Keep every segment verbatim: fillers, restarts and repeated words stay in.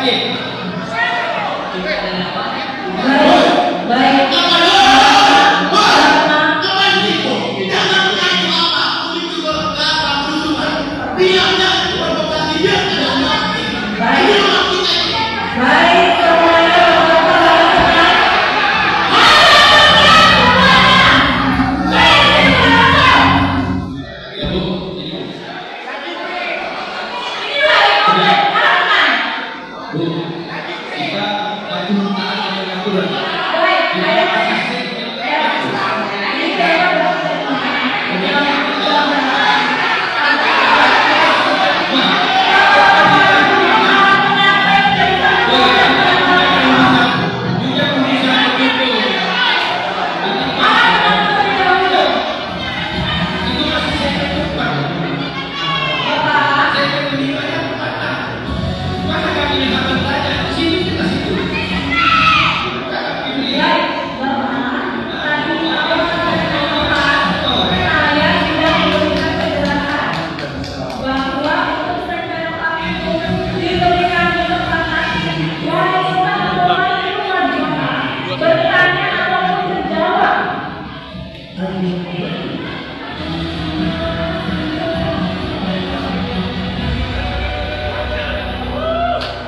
Baik, baik. Baik, semuanya.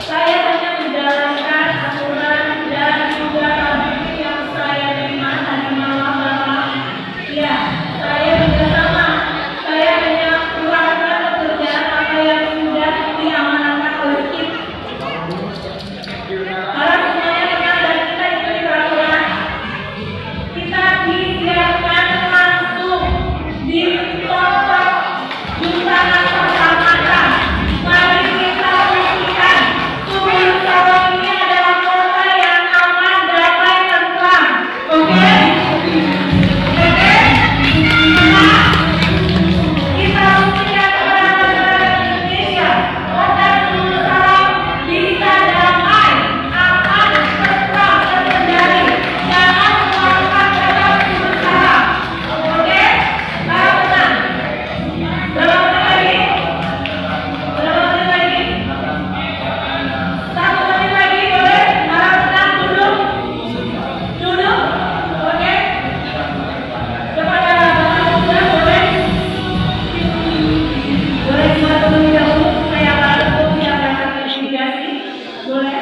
Saya hanya menjalankan aturan dan juga tabligh yang saya terima tadi malam, Bapak. Ya, saya kerjasama. Saya hanya keluarkan pekerjaan apa yang sudah diamanahkan oleh tim. Harap semuanya tenang dan kita ikuti peraturan. Kita disiapkan langsung di tempat. Juntakan pertama, mari kita buktikan Sumber Salam ini adalah kota yang aman, damai, tentram. Oke? Oke? Nah, kita buktikan kepada masyarakat Indonesia, kota Sumber Salam bisa damai, aman, tentram, terkendali. Jangan melakukan kata Sumber Salam. Oke? Harap tenang. Berapa menit lagi? Berapa menit lagi? Satu menit lagi, boleh? Harap tenang, duduk. Duduk. Oke. Kepada abang sudah boleh. Boleh juga terlebih dahulu supaya abang cukup siap akan investigasi. Boleh?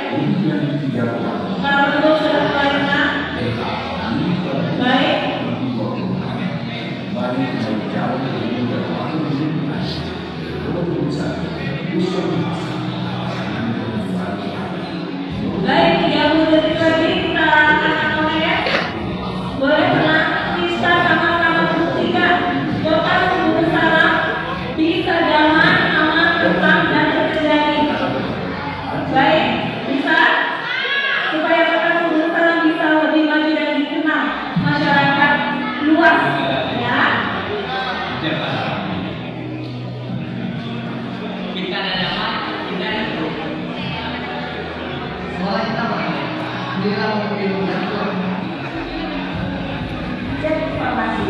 Kalau betul sudah mulai tenang. Baik. Baik, tiga puluh detik lagi kita akan mulai, ya. Boleh tenang, kita sama-sama buktikan kota Sumber Salam bisa damai, aman, tentram, dan terkendali. Baik, bisa? Supaya kota Sumber Salam bisa lebih maju dan dikenal masyarakat luas, ya. Cek informasi.